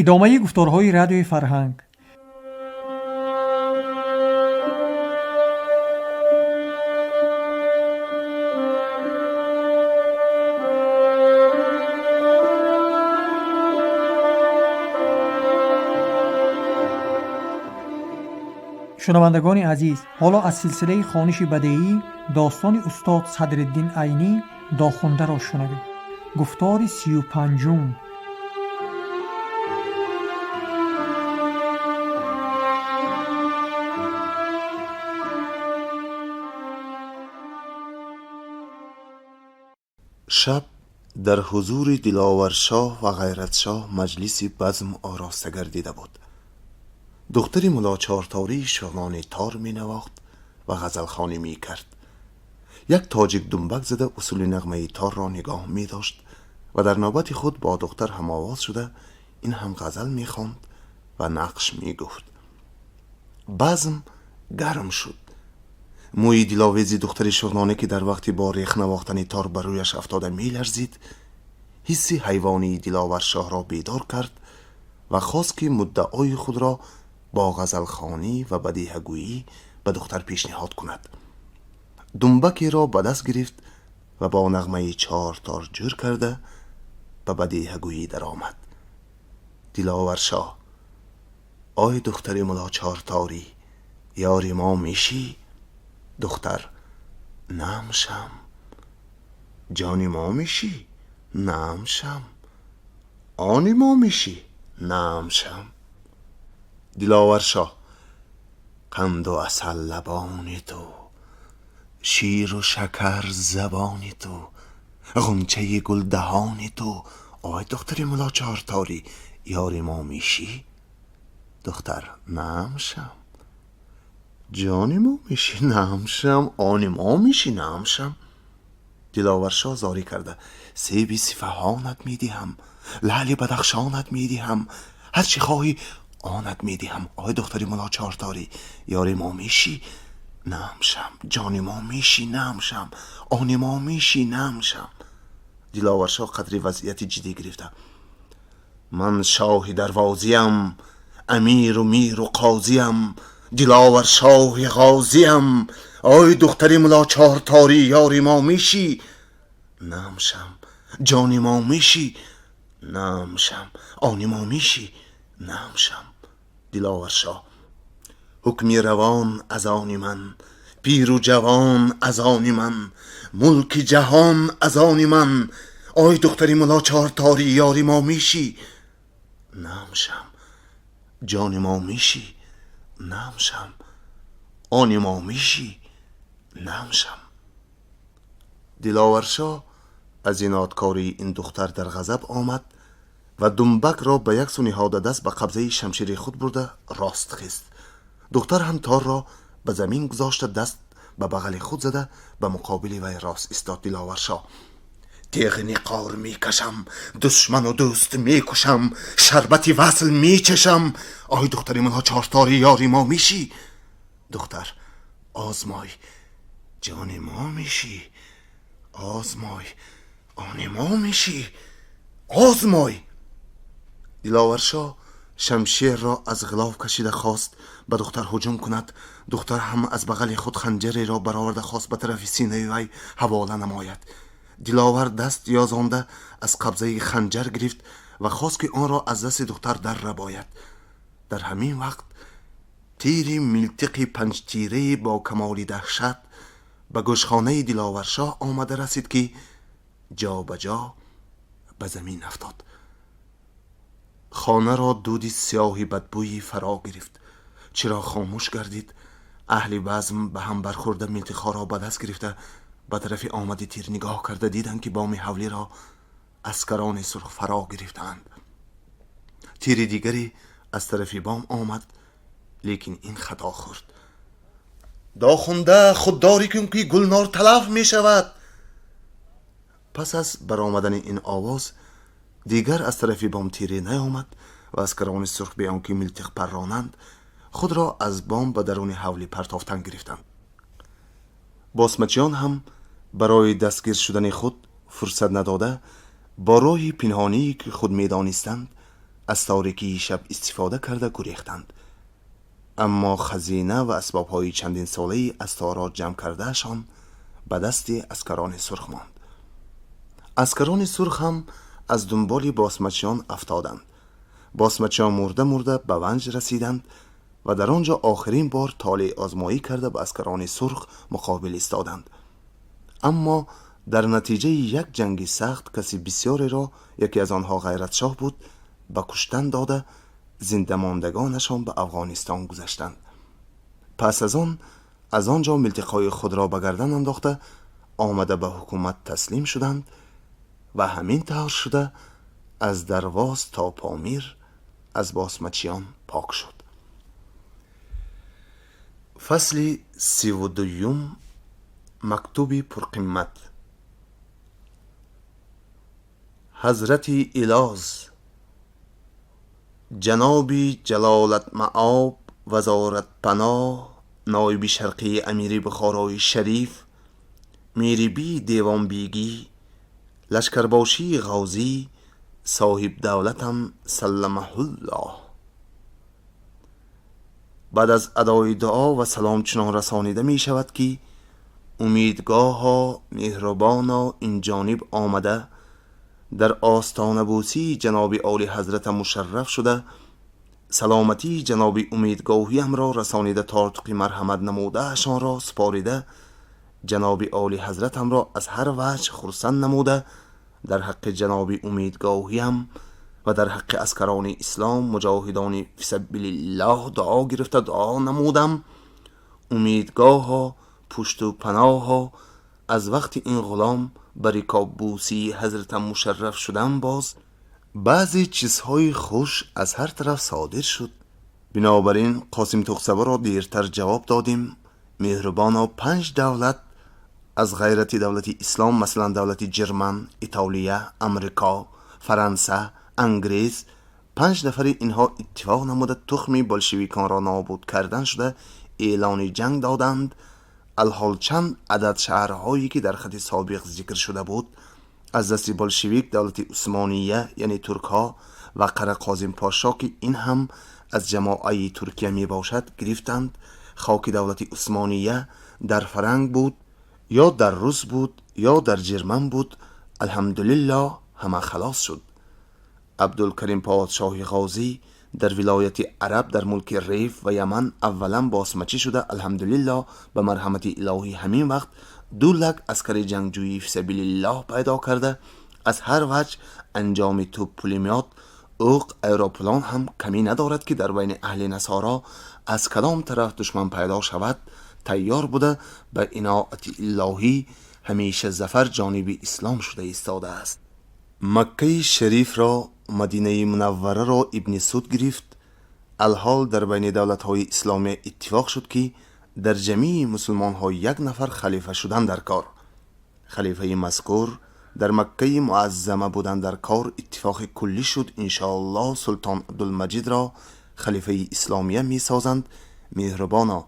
Идомаи гуфторҳои Радиои Фарҳанг. Шунавандагони азиз, ҳоло аз силсилаи хониши бадеӣ достони устод Садриддин Айнӣ Дохундаро шунавед. Гуфтори 35-ум. Шаб дар ҳузури Диловаршоҳ ва Ғайратшоҳ маҷлиси базм ороста гардида буд. Духтари Мулло Чорторӣ шуғнони тор менавохт ва ғазалхонӣ мекард. Як тоҷик думбак зада усули нағмаи торро нигоҳ медошт ва дар навбати худ бо духтар ҳамовоз шуда ин ҳам ғазал мехонд ва нақш мегуфт. Базм гарм шуд. Мӯи диловези духтари шуғнонӣ, ки дар вақти бо рех навохтани тор ба рӯяш афтода меларзид, ҳисси ҳайвонии Диловаршоҳро бедор кард ва хост, ки муддаои худро бо ғазалхонӣ ва бадеҳагӯӣ ба духтар пешниҳод кунад. Думбакеро ба даст гирифт ва бо нағмаи чортор ҷӯр карда ба бадеҳагӯӣ даромад. Диловаршоҳ: ой духтари Мулло Чорторӣ, ёри мо мешӣ? Духтар: намшам. Ҷони мо мешӣ? Намшам. Они мо мешӣ? Намшам. Диловаршоҳ: қанду асал лабони ту, ширу шакар забони ту, ғунчаи гулдаҳони ту, ой духтари Мулло Чорторӣ, ёри мо мешӣ? Духтар: намшам. Ҷони мо мешӣ? Намшам. Они мо мешӣ? Намшам. Диловаршоҳ зорӣ карда: себи Сифаҳонат медиҳам, лаъли Бадахшонат медиҳам, ҳар чӣ хоҳӣ онат медиҳам, ой духтари Мулло Чорторӣ, ёри мо мешӣ? Намшам. Ҷони мо мешӣ? Намшам. Они мо мешӣ? Намшам. Диловаршоҳ қадри вазъияти ҷиддӣ гирифта: ман шоҳи дарвозиям, амиру миру қозиям, Диловаршоҳи ғозиям, ой духтари Мулло Чорторӣ, ёри мо мешӣ? Намшам. Ҷони мо мешӣ? Намшам. Они мо мешӣ? Намшам. Диловаршоҳ: ҳукми равон аз они ман, пиру ҷавон аз они ман, мулки ҷаҳон аз они ман, ой духтари Мулло Чорторӣ, ёри мо мешӣ? Намшам. Ҷони мо мешӣ? Намшам. Они мо мешӣ? Намшам. Диловаршоҳ аз иноткории ин духтар дар ғазаб омад ва думбакро ба як су ниҳода даст ба қабзаи шамшири худ бурда рост хист. Духтар ҳам торро ба замин гузошта даст ба бағали худ зада ба муқобили вай рост истод. Диловаршоҳ: теғи ниқор мекашам, душману дӯст мекушам, шарбати васл мечашам, ой духтари Мулло Чорторӣ, ёри мо мешӣ? Духтар: озмой, ҷони мо мешӣ? Озмой, они мо мешӣ? Озмой. Диловаршоҳ шамшерро аз ғилоф кашида хост ба духтар ҳуҷум кунад. Духтар ҳам аз бағали худ ханҷареро бароварда хост ба тарафи синаи вай ҳавола намояд. Диловар даст ёзонда аз қабзаи ханҷар гирифт ва хост, ки онро аз дасти духтар дар рабояд. Дар ҳамин вақт тири милтиқи панҷтирае бо камоли даҳшат ба гӯшхонаи Диловаршоҳ омада расид, ки ҷо ба ҷо ба замин афтод. Хонаро дуди сиёҳи бадбӯйӣ фаро гирифт. Чироғ хомӯш гардид. Аҳли базм ба ҳам бархӯрда милтиқҳоро ба даст гирифта ба тарафи омади тир нигоҳ карда диданд, ки боми ҳавлиро аскарони сурх фаро гирифтаанд. Тири дигаре аз тарафи бом омад, лекин ин хато хӯрд. Дохунда, худдорӣ кун, ки Гулнор талаф мешавад. Пас аз баромадани ин овоз дигар аз тарафи бом тире наёмад ва аскарони сурх бе он ки милтиқ парронанд худро аз бом ба даруни ҳавлӣ партофтан гирифтанд. Босмачиён ҳам барои дастгир шудани худ фурсат надода бо роҳи пинҳоние, ки худ медонистанд, аз торикии шаб истифода карда гурехтанд. Аммо хазина ва асбобҳои чандинсолаи аз тороҷ ҷамъ кардаашон ба дасти аскарони сурх монд. Аскарони сурх ҳам аз дунболи босмачиён афтоданд. Босмачиён мурда мурда ба Ванҷ расиданд ва дар он ҷо охирин бор толеъозмоӣ карда ба аскарони сурх муқобил истоданд. Аммо дар натиҷаи як ҷанги сахт каси бисёреро, яке аз онҳо Ғайратшоҳ буд, ба куштан дода, зиндамондагонашон ба Афғонистон гузаштанд. Пас аз он аз он ҷо милтиқҳои худро ба гардан андохта омада ба ҳукумат таслим шуданд ва ҳамин тавр шуда аз Дарвоз то Помир аз босмачиён пок шуд. Фасли 32-юм. Мактуби пурқимат. Ҳазрати Илоз, ҷаноби ҷалолатмаоб, вазоратпаноҳ, ноиби шарқии амири Бухорои шариф, мириби девонбигӣ, лашкарбошии ғозӣ, соҳибдавлатам салламаҳуллоҳ. Баъд аз адои дуо ва салом чунон расонида мешавад, ки умедгоҳо меҳрубоно ин ҷониб омада дар остонабӯсии ҷаноби олиҳазрата мушарраф шуда, саломатии ҷаноби умедгоҳиамро расонида, тортуқи марҳамат намудаашонро супорида, ҷаноби олиҳазратамро аз ҳар ваҷҳ хурсанд намуда, дар ҳаққи ҷаноби умедгоҳиам ва дар ҳаққи аскарони ислом, муҷоҳидони фисабилиллоҳ дуо гирифта дуо намудам. Умедгоҳо, пушту паноҳо, аз вақти ин ғулом ба рикоббӯсии ҳазратам мушарраф шудам, боз баъзе чизҳои хуш аз ҳар тараф содир шуд. Бинобар ин Қосим Тухсабаро дертар ҷавоб додем. Меҳрубоно, панҷ давлат аз ғайрати давлати ислом, масалан давлати Ҷерман, Итолия, Амрико, Фаранса, Ангрез, панҷ нафари инҳо иттифоқ намуда тухми болшевиконро нобуд кардан шуда эълони ҷанг доданд. Алҳол чанд адад шаҳрҳое ки дар хати собиқ зикр шуда буд, аз дасти болшевик давлати Усмония, яъне туркҳо ва Қарақозим подшоҳ, ки ин ҳам аз ҷамоаи Туркия мебошад, гирифтанд. Хоки давлати Усмония дар Фаранг буд, ё дар Рус буд, ё дар Ҷерман буд. Алҳамдулиллоҳ, ҳама халос шуд. Абдулкарим подшоҳи ғозӣ дар вилояти Араб, дар мулки Реф ва Яман аввалан босмачӣ шуда, алҳамдулиллоҳ, ба марҳамати илоҳӣ ҳамин вақт 2 лак аскари ҷангҷӯии фисабилиллоҳ пайдо карда, аз ҳар ваҷ анҷоми тӯб, пулемёт, уқ, аэроплан ҳам камӣ надорад, ки дар байни аҳли насоро аз кадом тараф душман пайдо шавад, тайёр буда, ба иноати илоҳӣ ҳамеша зафар ҷониби ислом шуда истодааст. Маккаи шарифро, Мадинаи Мунаввараро Ибни Суд гирифт. Алҳол дар байни давлатҳои исломия иттифоқ шуд, ки дар ҷамии мусулмонҳо як нафар халифа шудан дар кор. Халифаи мазкур дар Маккаи муаззама будан дар кор. Иттифоқи куллӣ шуд, иншоаллоҳ султон Абдулмаҷидро халифаи исломия месозанд. Меҳрубоно,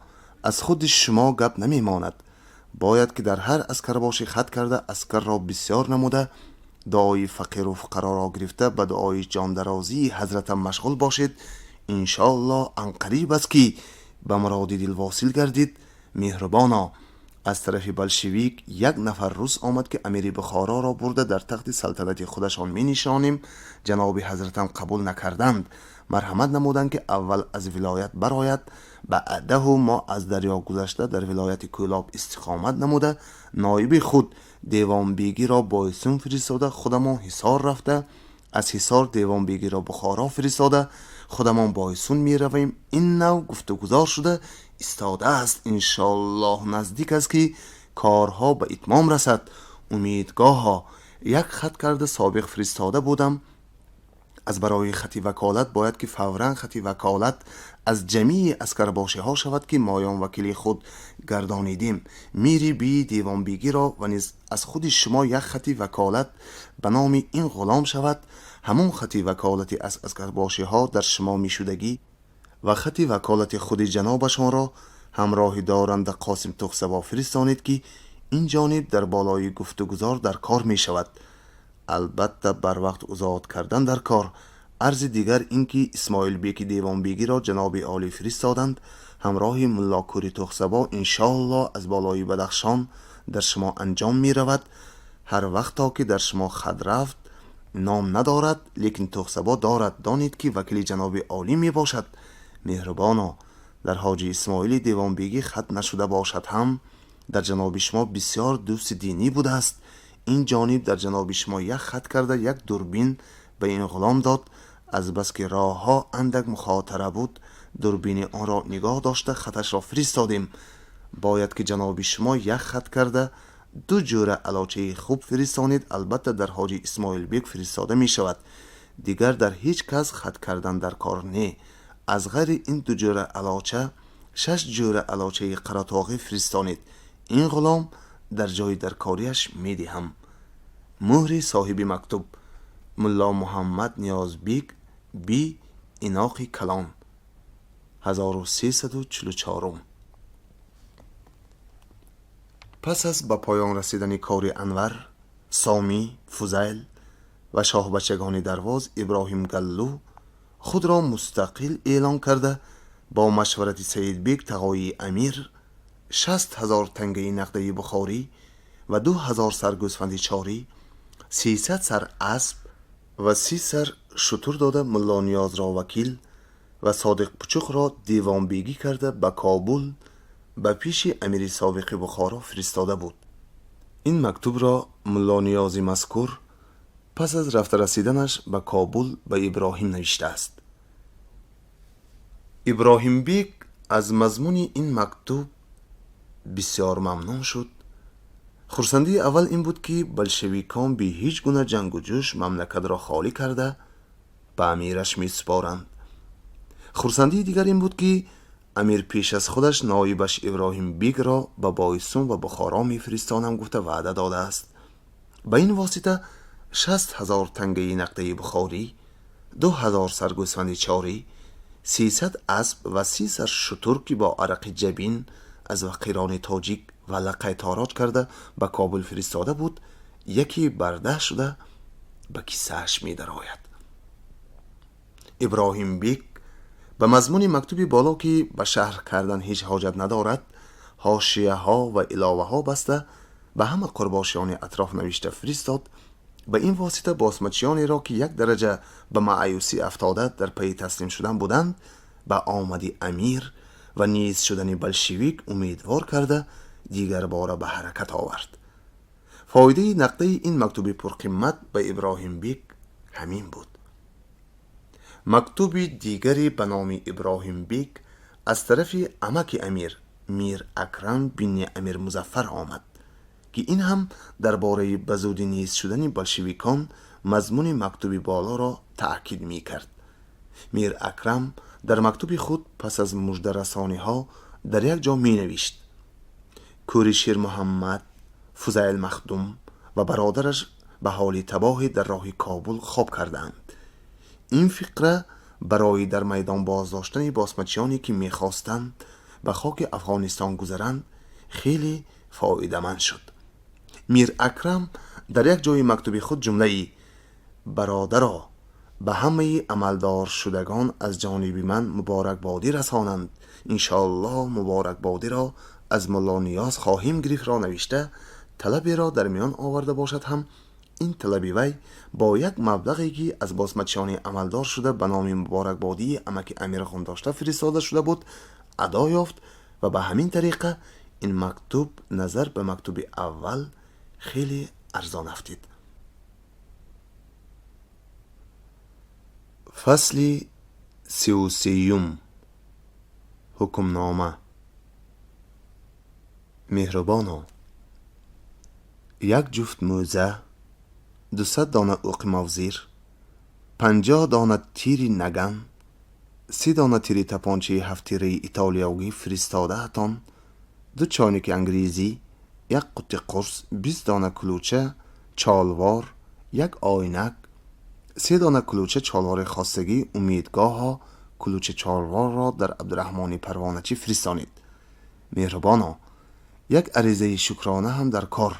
аз худи шумо гап намемонад. Бояд ки дар ҳар аскарбошӣ хат карда, аскарро бисёр намуда, дуои фақиру фуқароро гирифта, ба дуои ҷондарозии ҳазратам машғул бошед. Иншоаллоҳ анқариб аст, ки ба муроди дил восил гардид. Меҳрубоно, аз тарафи болшевик як нафар рус омад, ки амири Бухороро бурда дар тахти салтанати худашон менишонем. Ҷаноби ҳазратам қабул накарданд. Марҳамат намуданд, ки аввал аз вилоят барояд, баъдаҳу мо аз дарё гузашта дар вилояти Кӯлоб истиқомат намуда, ноиби худ девонбегиро Бойсун фиристода, худамон Ҳисор рафта, аз Ҳисор девонбегиро Бухоро фиристода, худамон Бойсун меравем. Ин нав гуфтугузор шуда истодааст. Иншоаллоҳ наздик аст, ки корҳо ба итмом расад. Умедгоҳо, як хат карда собиқ фиристода будам. Аз барои хати ваколат бояд ки фавран хати ваколат аз ҷамии аскарбошиҳо шавад, ки моён вакили худ гардонидем мири би девонбегиро, ва низ аз худи шумо як хати ваколат ба номи ин ғулом шавад. Ҳамон хати ваколати аз аскарбошиҳо дар шумо мешудагӣ ва хати ваколати худи ҷанобашонро ҳамроҳи доранда Қосим Тухсабо фиристонед, ки ин ҷониб дар болои гуфтугузор дар кор мешавад. Албатта, барвақт озод кардан дар кор. Арзи дигар ин ки Исмоилбеки Девонбегиро ҷаноби олӣ фиристоданд ҳамроҳи мулло Кӯри Тухсабо, иншоаллоҳ аз болои Бадахшон дар шумо анҷом меравад. Ҳар вақто ки дар шумо хат рафт, ном надорад, лекин Тухсабо дорад. Донед ки вакили ҷаноби олӣ мебошад. Меҳрубоно, дар ҳоҷи Исмоили Девонбегӣ хат нашуда бошад ҳам, дар ҷаноби шумо бисёр дӯсти динӣ будааст. Ин ҷониб дар ҷаноби шумо як хат карда, як дурбин ба ин ғулом дод. Азбаски роҳҳо андак мухотара буд, дурбини онро нигоҳ дошта хаташро фиристодем. Бояд ки ҷаноби шумо як хат карда, ду ҷӯра алочаи хуб фиристонед. Албатта дар ҳоҷи Исмоилбек фиристода мешавад. Дигар дар ҳеҷ кас хат кардан дар кор не. Аз ғайри ин ду ҷӯра алоча, шаш ҷӯра алочаи қаратоғӣ фиристонед. Ин ғулом дар ҷои даркориаш медиҳам. Муҳри соҳиби мактуб: Мулло Муҳаммад Ниёзбек би Иноқи Калон, 1344. Пас аз ба поён расидани кори Анвар, Сомӣ, Фузайл ва шоҳбачагони Дарвоз, Иброҳим Галлу худро мустақил эълон карда, бо машварати Саидбек тағои амир 60 000 тангаи нақдаи бухорӣ ва 2000 сар гӯсфанди чорӣ, 300 сар асб ва 30 сар шутур дода, Мулло Ниёзро вакил ва Содиқ Пучуқро девонбегӣ карда, ба Кобул ба пеши амири собиқи Бухоро фиристода буд. Ин мактубро Мулло Ниёзи мазкур пас аз рафта расиданаш ба Кобул ба Иброҳим навиштааст. Иброҳимбек аз мазмуни ин мактуб бисёр мамнун шуд. Хурсандии аввал ин буд, ки болшевикон бе ҳеҷ гуна ҷангу ҷӯш мамлакатро холӣ карда, ба амираш месупоранд. Хурсандии дигар ин буд, ки амир пеш аз худаш ноибаш Иброҳимбекро ба Бойсун ва Бухоро мефиристонам гуфта ваъда додааст. Ба ин восита 60 000 тангаи нақдаи бухорӣ, 2000 сар гӯсфанди чорӣ, 300 асб ва 30 сар шутур, ки бо арақи ҷабин аз вақирони тоҷик ва лақай тороҷ карда ба Кобул фиристода буд, яке барда шуда ба кисааш медарояд. Иброҳимбек ба мазмуни мактуби боло, ки ба шарҳ кардан ҳеҷ ҳоҷат надорад, ҳошияҳо ва иловаҳо баста, ба ҳама қурбошиёни атроф навишта фиристод. Ба ин восита босмачиёнеро, ки як дараҷа ба маъюсӣ афтода, дар пайи таслим шудан буданд, ба омади амир ва низ шудани болшевик умедвор карда, дигарбора ба ҳаракат овард. Фоидаи нақдаи ин мактуби пурқимат ба Иброҳимбек ҳамин буд. Мактуби дигаре ба номи Иброҳимбек аз тарафи амаки амир, Мир Акрам бини Амир Музаффар омад, ки ин ҳам дар бораи ба зудӣ низ шудани болшевикон мазмуни мактуби болоро таъкид мекард. Мир Акрам дар мактуби худ пас аз муждарасониҳо дар як ҷо менавишт: «Кӯри Шермуҳаммад, Фузайл Махдум ва бародараш ба ҳоли табоҳе дар роҳи Кобул хоб кардаанд». Ин фиқра барои дар майдон боздоштани босмачиёне, ки мехостанд ба хоки Афғонистон гузаранд, хеле фоидаманд шуд. Мир Акрам дар як ҷои мактуби худ ҷумлаи «Бародаро, ба ҳамаи амалдоршудагон аз ҷониби ман муборакбодӣ расонанд, иншоаллоҳ муборакбодиро аз Мулло Ниёз хоҳем гирифт» навишта, талаберо дар миён оварда бошад ҳам, ин талаби вай бо як маблағе, ки аз босмачиёни амалдор шуда ба номи муборакбодии амаки амир ғундошта фиристода шуда буд, адо ёфт ва ба ҳамин тариқа ин мактуб назар ба мактуби аввал хеле арзон афтид. Фасли 33-юм. Ҳукмнома. Меҳрубоно, як ҷуфт мӯза, 200 дона уқи мавзир, 50 дона тири наган, 30 дона тири тапончаи ҳафтираи итолиёгӣ фиристодаатон, ду чойники ангрезӣ, як қутти қурс, 20 дона кулуча чолвор, як ойнак, се дона кулуча чолвори хостагӣ, умедгоҳо кулуча чолворро дар Абдураҳмони Парвоначӣ фиристонед. Меҳрубоно, як аризаи шукрона ҳам дар кор.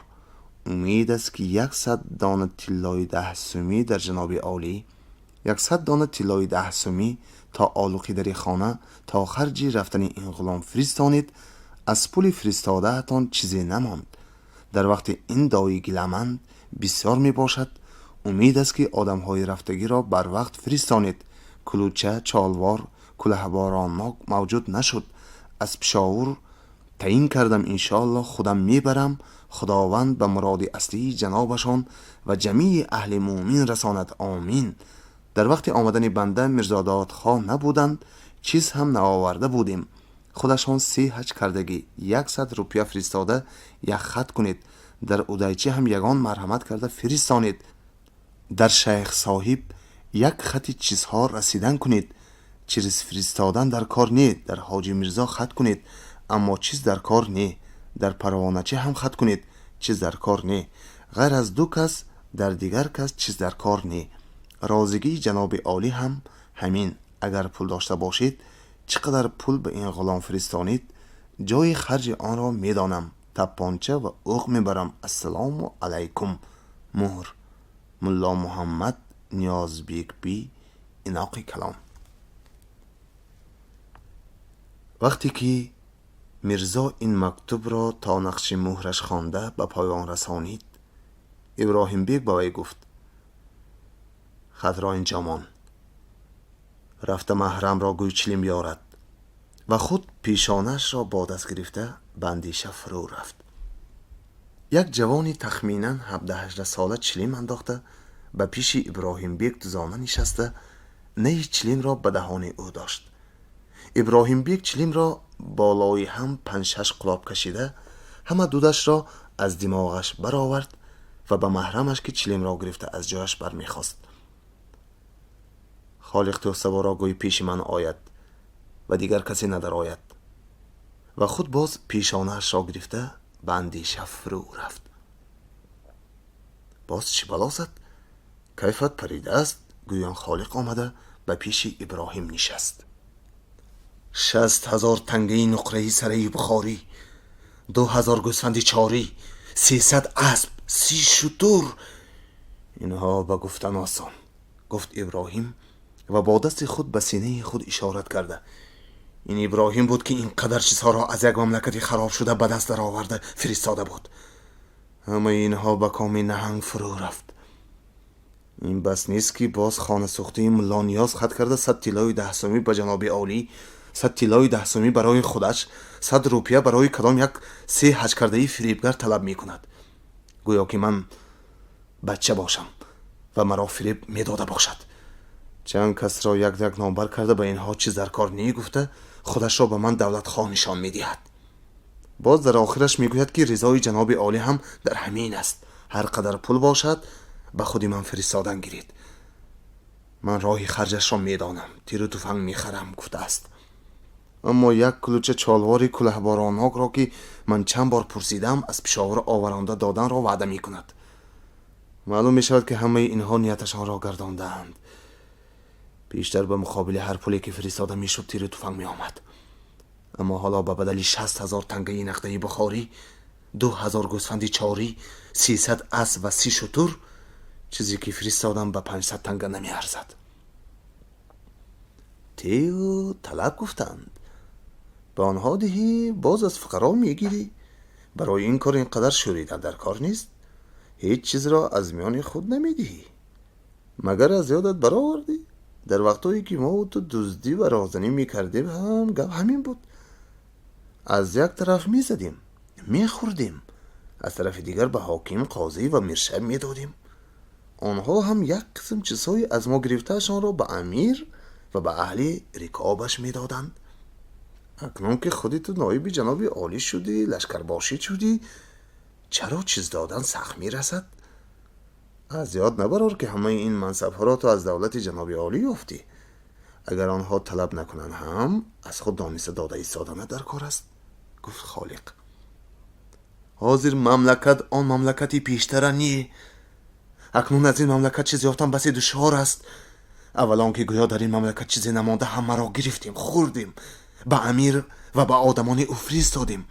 Умед аст, ки 100 дона тиллои даҳсумӣ дар ҷаноби олӣ 100 дона тиллои 10 сомӣ то олуқи дари хона то харҷи рафтани ин ғулом фиристонед. Аз пули фиристодаатон чизе намонд. Дар вақти ин дои гиламанд бисёр мебошад. Умед аст, ки одамҳои рафтагиро барвақт фиристонед. Кулуча, чолвор, кулаҳбороннок мавҷуд нашуд. Аз Пешовур таъин кардам, иншоаллоҳ худам мебарам. Худованд ба муроди аслии ҷанобашон ва ҷамии аҳли муъмин расонад, омин. Дар вақти омадани банда Мирзододхоҳ набуданд, чиз ҳам наоварда будем. Худашон 3 ҳаҷ кардагӣ 100 рупия фиристода як хат кунед. Дар Удайчӣ ҳам ягон марҳамат карда фиристонед. Дар шайх соҳиб як хати чизҳо расидан кунед. Чиз фиристодан дар кор не. Дар Ҳоҷи Мирзо хат кунед, аммо чиз дар кор не. Дар Парвоначӣ ҳам хат кунед, чиз дар кор не. Ғайр аз 2 кас дар дигар кас чиз дар кор не. Розигии ҷаноби олӣ ҳам ҳамин. Агар пул дошта бошед, чӣ қадар пул ба ин ғулом фиристонед, ҷои харҷи онро медонам. Таппонча ва оқ мебарам. Ассалому алайкум. Муҳр Мулло Муҳаммад Ниёзбекби Иноқи Калон. Вақте ки Мирзо ин мактубро то нақши муҳраш хонда ба поён расонид, Иброҳимбек ба вай гуфт: хатро инҷо мон, рафта маҳрамро гӯй чилим биёрад. Ва худ пешонаашро бо даст гирифта ба андеша фурӯ рафт. Як ҷавони тахминан 17-18 сола чилим андохта ба пеши Иброҳимбек дузона нишаста наи чилимро ба даҳони ӯ дошт. Иброҳимбек чилимро болои ҳам 5-6 қулоб кашида ҳама дудашро аз димоғаш баровард ва ба маҳрамаш, ки чилимро гирифта аз ҷояш бармехост: Холиқ тӯҳсаворо гӯй пеши ман ояд ва дигар касе надарояд. Ва худ боз пешонаашро гирифта ба андеша фурӯ рафт. Боз чӣ бало зад? Кайфат паридааст? Гӯён Холиқ омада ба пеши Иброҳим нишаст. 60 000 тангаи нуқраи сараи Бухорӣ, 2000 гӯсфанди чорӣ, 300 асп, 30 шутур. Инҳо ба гуфтан осон, гуфт Иброҳим ва бо дасти худ ба синаи худ ишорат карда. Ин Иброҳим буд, ки ин қадар чизҳоро аз як мамлакати хароб шуда ба даст дароварда фиристода буд. Ҳамаи инҳо ба коми наҳанг фурӯ рафт. Ин бас нест, ки боз хонасӯхтаи Мулло Ниёз хат карда 100 тиллои 10 сомӣ ба ҷаноби олӣ, 100 тиллои 10 сомӣ барои худаш, 100 рупия барои кадом як 3 ҳаҷкардаи фиребгар талаб мекунад. Гӯё ки ман бача бошам ва маро фиреб медода бошад. Чанд касро як-як номбар карда ба инҳо чиз дар кор не гуфта худашро ба ман давлатхоҳ нишон медиҳад. Боз дар охираш мегӯяд, ки ризои ҷаноби олӣ ҳам дар ҳамин аст. Ҳар қадар пул бошад, ба худи ман фиристодан гиред. Ман роҳи харҷашро медонам, тиру туфанг мехарам гуфтааст. Аммо як кулуча чолвори кулаҳборонокро, ки ман чанд бор пурсидам, аз Пешовур оваронда доданро ваъда мекунад. Маълум мешавад, ки ҳамаи инҳо нияташонро гардондаанд. Пештар ба муқобили ҳар пуле ки фиристода мешуд, тиру туфанг меомад. Аммо ҳоло ба бадали 60 000 тангаи нақдаи Бухорӣ, 2000 гӯсфанди чорӣ, 300 асп ва 30 шутур, чизе ки фиристодам ба 500 танга намеарзад. Тею талаб гуфтанд. Ба онҳо диҳӣ, боз аз фуқаро мегирӣ. Барои ин кор ин қадар шӯридан дар кор нест. Ҳеҷ чизро аз миёни худ намедиҳӣ. Магар аз ёдат баровардӣ? Дар вақтҳое ки мо ту дуздӣ ва роҳзанӣ мекардем ҳам гап ҳамин буд. Аз як тараф мезадем, мехӯрдем, аз тарафи дигар ба ҳоким, қозӣ ва миршаб медодем. Онҳо ҳам як қисм чизҳои аз мо гирифтаашонро ба амир ва ба аҳли рикобаш медоданд. Акнун ки худи ту ноиби ҷаноби олӣ шудӣ, лашкарбошӣ шудӣ, чаро чиз додан сахт мерасад? Аз ёд набарор, ки ҳамаи ин мансабҳоро ту аз давлати ҷаноби олӣ ёфтӣ. Агар онҳо талаб накунанд ҳам, аз худ дониста дода истодана дар кор аст, гуфт Холиқ. Ҳозир мамлакат он мамлакати пештара не. Акнун аз ин мамлакат чиз ёфтан басе душвор аст. Аввал он ки гӯё дар ин мамлакат чизе намонда, ҳамаро гирифтем, хӯрдем, ба амир ва ба одамони ӯ фиристодем.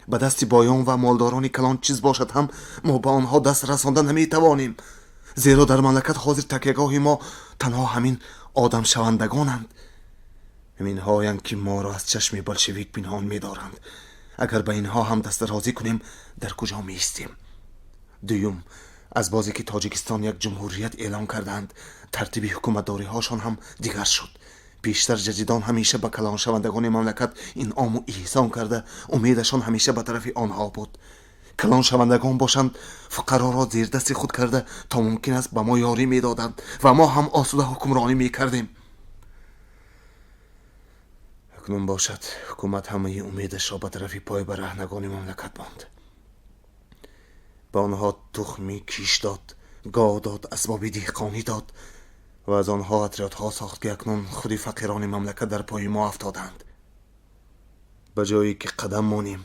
Ба дасти боён ва молдорони калон чиз бошад ҳам, мо ба онҳо даст расонда наметавонем. Зеро дар мамлакат ҳозир такягоҳи мо танҳо ҳамин одамшавандагонанд. Ҳаминҳоянд, ки моро аз чашми болшевик пинҳон медоранд. Агар ба инҳо ҳам дастдарозӣ кунем, дар куҷо меистем? Дуюм, аз бозе ки Тоҷикистон як ҷумҳурият эълон карданд, тартиби ҳукуматдориҳошон ҳам дигар шуд. Пештар ҷадидон ҳамеша ба калоншавандагони мамлакат инъому эҳсон карда, умедашон ҳамеша ба тарафи онҳо буд. Калоншавандагон бошанд, фуқароро зердасти худ карда, то мумкин аст ба мо ёрӣ медоданд ва мо ҳам осуда ҳукмронӣ мекардем. Акнун бошад, ҳукумат ҳамаи умедашро ба тарафи пойбараҳнагони мамлакат монд. Ба онҳо тухми киш дод, гов дод, асбоби деҳқонӣ дод ва аз онҳо отрядҳо сохт, ки акнун худи фақирони мамлакат дар пои мо афтоданд. Ба ҷое ки қадам монем,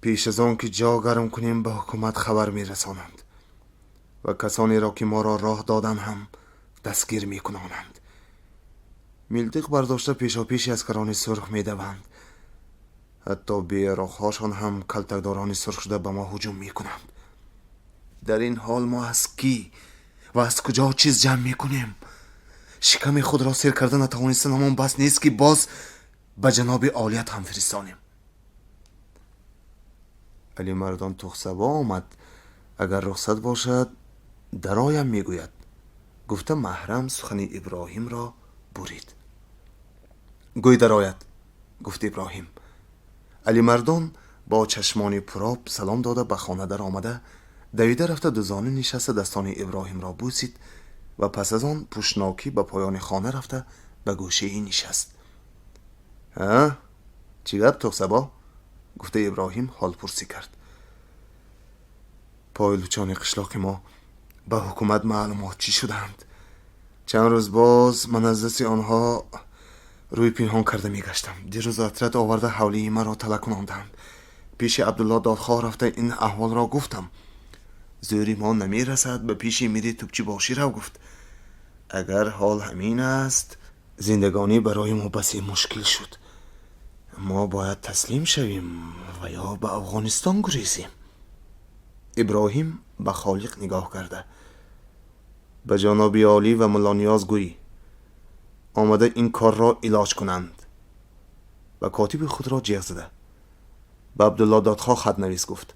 пеш аз он ки ҷо гарм кунем, ба ҳукумат хабар мерасонанд ва касонеро, ки моро роҳ доданд, ҳам дастгир мекунонанд. Милтиқ бардошта пешопеши аскарони сурх медаванд. Ҳатто беяроғҳошон ҳам калтакдорони сурх шуда ба мо ҳуҷум мекунанд. Дар ин ҳол мо аз кӣ ва аз куҷо чиз ҷамъ мекунем? Шиками худро сер карда натавонистанамон бас нест, ки боз ба ҷаноби олият ҳам фиристонем. Алимардон Тухсабо омад, агар рухсат бошад, дароям мегӯяд, гуфта маҳрам сухани Иброҳимро бурид. Гӯй дарояд, гуфт Иброҳим. Алимардон бо чашмони пуроб салом дода, ба хона даромада, давида рафта, дузону нишаста, дастони Иброҳимро бӯсид ва пас аз он пӯшнокӣ ба поёни хона рафта, ба гӯшае нишаст. Ҳа, чӣ гап, Тухсабо? Гуфта Иброҳим ҳолпурсӣ кард. Пойлучони қишлоқи мо ба ҳукумат маълумотчӣ шуданд. Чанд рӯз боз ман аз дасти онҳо рӯй пинҳон карда мегаштам. Дирӯз отряд оварда, ҳавлии маро тала кунонданд. Пеши Абдулло Додхоҳ рафта, ин аҳволро гуфтам. Зӯри мо намерасад, ба пеши мири Тупчибошӣ рав, гуфт. Агар ҳол ҳамин аст, зиндагонӣ барои мо басе мушкил шуд. Мо бояд таслим шавем ва ё ба Афғонистон гурезем. Иброҳим ба Холиқ нигоҳ карда: ба ҷаноби олӣ ва Муллониёз гӯй, омада ин корро илоҷ кунанд. Ва котиби худро ҷеғ зада: ба Абдулло Додхоҳ хат навис, гуфт.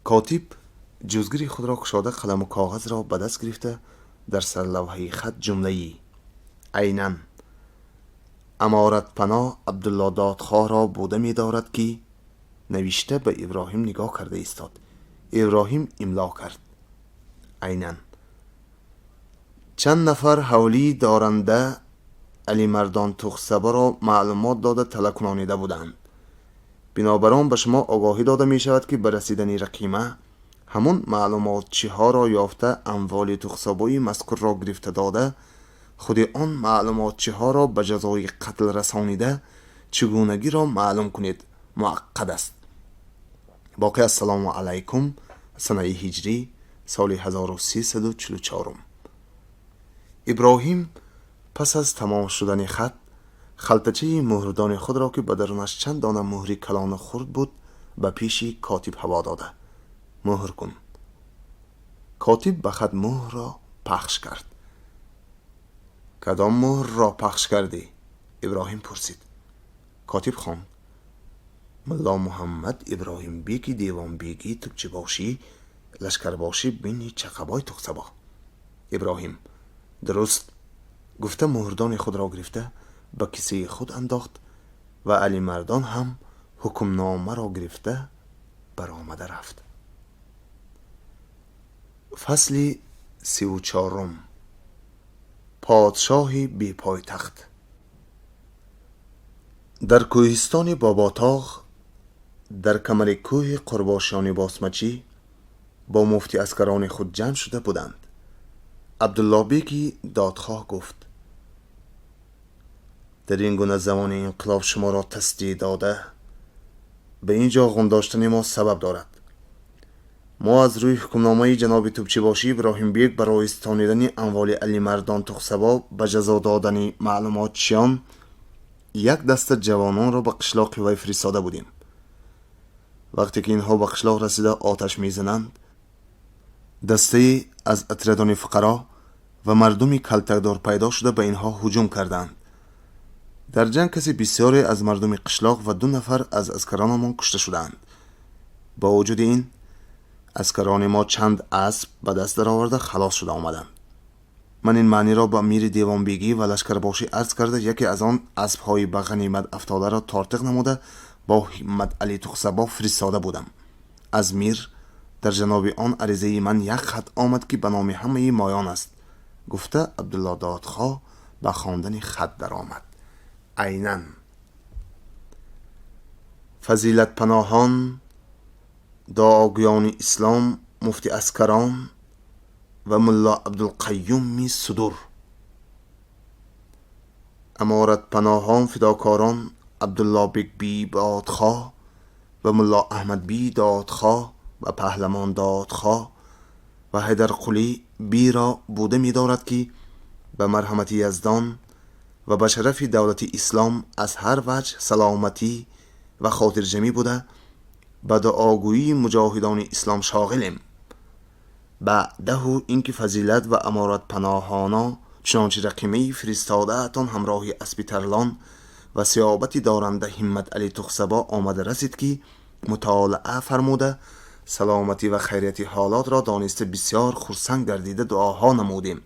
Котиб ҷузгири худро кушода, қаламу коғазро ба даст гирифта, дар сарлавҳаи хат ҷумлаи айнан аморатпаноҳ Абдулло Додхоҳро буда медорад, ки навишта, ба Иброҳим нигоҳ карда истод. Иброҳим имло кард: айнан чанд нафар ҳавлӣ доранда Алимардон Тухсабаро маълумот дода, тала кунонида буданд. Бинобар он ба шумо огоҳӣ дода мешавад, ки ба расидани рақима ҳамун маълумотчиҳоро ёфта, амволи Тухсабои мазкурро гирифта дода, худи он маълумотчиҳоро ба ҷазои қатл расонида, чигунагиро маълум кунед, муаққад аст. Боқӣ ассалому алайкум. Санаи ҳиҷрӣ соли 1344. Иброҳим пас аз тамом шудани хат халтачаи муҳрдони худро, ки ба дарунаш чанд дона муҳри калону хурд буд, ба пеши котиб ҳаво дода: муҳр кун. Котиб ба хат муҳрро пахш кард. Кадом муҳрро пахш кардӣ? Иброҳим пурсид. Котиб хонд: Мулло Муҳаммад Иброҳимбеки Девонбегӣ Тупчибошӣ лашкарбошӣ бини Чақабой Тухсабо. Иброҳим дуруст гуфта, муҳрдони худро гирифта, ба кисаи худ андохт ва Алимардон ҳам ҳукмномаро гирифта, баромада рафт. Фасли 34-ум. Подшоҳи бепойтахт. Дар кӯҳистони Боботоғ, дар камари кӯҳи қурбошиёни босмачӣ бо муфти аскарони худ ҷамъ шуда буданд. Абдуллобеки Додхоҳ гуфт: дар ин гуна замони инқилоб шуморо тасдиқ дода, ба ин ҷо ғундоштани мо сабаб дорад. Мо аз рӯи ҳукмномаи ҷаноби Тупчибошӣ Иброҳимбек барои стонидани амволи Алимардон Тухсабо, ба ҷазо додани маълумотчиён як даста ҷавононро ба қишлоқи вай фиристода будем. Вақте ки инҳо ба қишлоқ расида, оташ мезананд, Дастае аз атрадони фуқаро ва мардуми калтакдор пайдо шуда ба инҳо ҳуҷум карданд. Дар ҷанг каси бисёре аз мардуми қишлоқ ва 2 нафар аз аскаронамон кушта шуданд. Бо вуҷуди ин аскарони мо чанд асп ба даст дароварда халос шуда омаданд. Ман ин маъниро ба мири девонбегӣ ва лашкарбошӣ арз карда, яке аз он аспҳои ба ғанимат афтодаро тортиқ намуда бо Ҳиммат Али Тухсабо фиристода будам. Аз мир дар ҷаноби он аризаи ман як хат омад, ки ба номи ҳамаи моён аст. Гуфта Абдулло Додхоҳ ба хондани хат даромад. Айнан фазилатпаноҳон, дуогӯёни ислом, муфти аскарон ва мулло Абдулқаюми Судур, аморатпаноҳон, фидокорон Абдулло Бекби Додхоҳ ва мулло Аҳмадби Додхоҳ ва Паҳламон Додхоҳ ва Ҳайдарқулӣ биро буда медорад, ки ба марҳамати Яздон ва ба шарафи давлати ислом аз ҳар ваҷҳ саломатӣ ва хотирҷамӣ буда ба дуогӯии муҷоҳидони ислом шоғилем. Баъдаҳу ин ки фазилат ва аморатпаноҳоно чунончи рақимаи фиристодаатон ҳамроҳи аспи тарлон ва сиёбати доранда Ҳиммат Али Тухсабо омада расид, ки мутолаа фармуда саломатӣ ва хайрияти ҳолотро дониста бисёр хурсанд гардида дуоҳо намудем.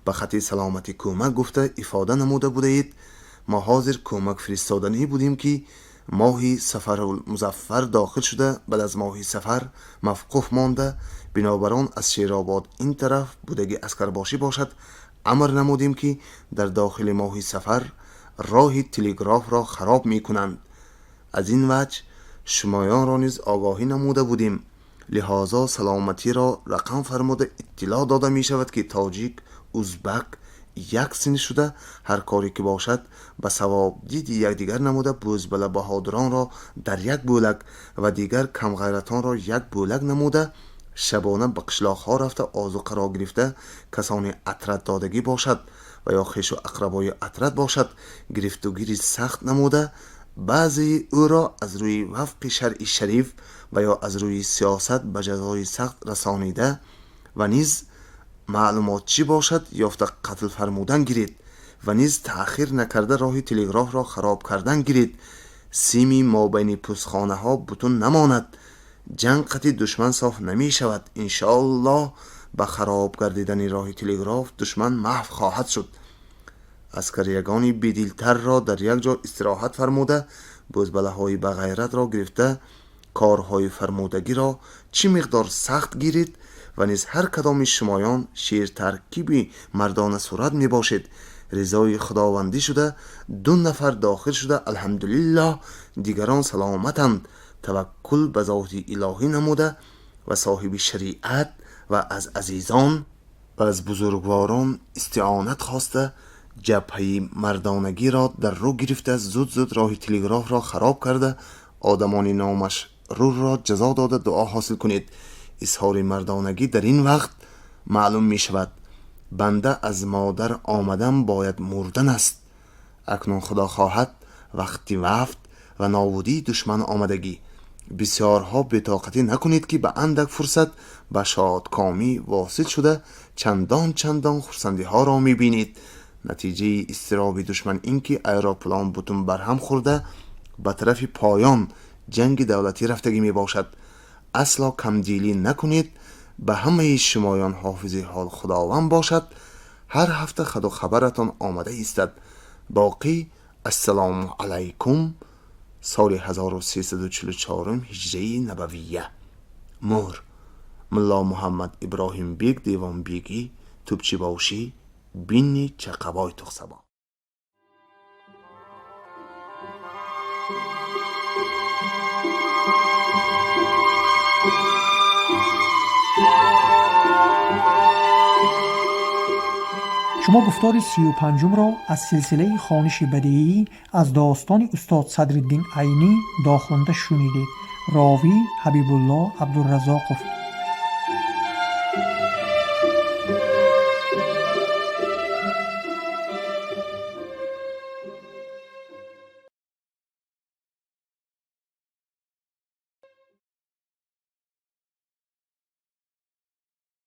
Ба хати саломатӣ кӯмак гуфта ифода намуда будаед. Мо ҳозир кӯмак фиристоданӣ будем, ки моҳи Сафарулмузаффар дохил шуда, баъд аз моҳи сафар мавқуф монда, бинобар он аз Шеробод ин тараф будаги аскарбошӣ бошад, амр намудем, ки дар дохили моҳи сафар роҳи телеграфро хароб мекунанд. Аз ин ваҷҳ шумоёнро низ огоҳӣ намуда будем. Лиҳозо саломатиро рақам фармуда иттилоъ дода мешавад, ки тоҷик, узбак як син шуда ҳар коре ки бошад ба савобдиди якдигар намуда бӯзбала баҳодуронро дар як бӯлак ва дигар камғайратонро як бӯлак намуда шабона ба қишлоқҳо рафта озуқаро гирифта касони атрат додагӣ бошад ва ё хешу ақрабои атрат бошад гирифтугири сахт намуда баъзеи ӯро аз рӯи вафқи шаръи шариф ва ё аз рӯи сиёсат ба ҷазои сахт расонида ва низ маълумотчӣ бошад ёфта қатл фармудан гиред ва низ таъхир накарда роҳи телеграфро хароб кардан гиред. Сими мобайни пустхонаҳо бутун намонад. Ҷанг қати душман соф намешавад. Иншоаллоҳ ба хароб гардидани роҳи телеграф душман маҳв хоҳад шуд. Аскариягони бедилтарро дар як ҷо истироҳат фармуда бӯзбалаҳои бағайратро гирифта корҳои фармудагиро чӣ миқдор сахт гиред ва низ ҳар кадоми шумоён ширтаркиби мардона сурат мебошед. Ризои худовандӣ шуда 2 нафар дохил шуда алҳамдулиллоҳ дигарон саломатанд. Таваккул ба зоти илоҳӣ намуда ва соҳиби шариат ва аз азизон ва аз бузургворон истионат хоста ҷабҳаи мардонагиро дар рӯ гирифта зуд-зуд роҳи телеграфро хароб карда одамони номашрурро ҷазо дода дуо ҳосил кунед. Изҳори мардонагӣ дар ин вақт маълум мешавад. Банда аз модар омадан бояд мурдан аст. Акнун худо хоҳад вақти вафт ва нобудии душман омадагӣ. Бисёрҳо бетоқатӣ накунед, ки ба андак фурсат ба шодкомӣ восил шуда чандон чандон хурсандиҳоро мебинед. Натиҷаи изтироби душман ин ки аэроплан бутун барҳам хӯрда ба тарафи поён ҷанги давлатӣ рафтагӣ мебошад. Асло камдилӣ накунед. Ба ҳамаи шумоён ҳофизи ҳол худованд бошад. Ҳар ҳафта хаду хабаратон омада истад. Боқӣ ассалому алайкум. Соли 1344 ҳиҷраи набавия. Муҳр Мулло Муҳаммад Иброҳимбек Девонбегӣ, Тӯбчибошӣ, бинни Чақабой Тухсабо. Шумо гуфтори 35-умро аз силсилаи хониши бадеӣ аз достони устод Садриддин Айнӣ дохунда шунидед. Ровӣ Ҳабибулло Абдуразоқов.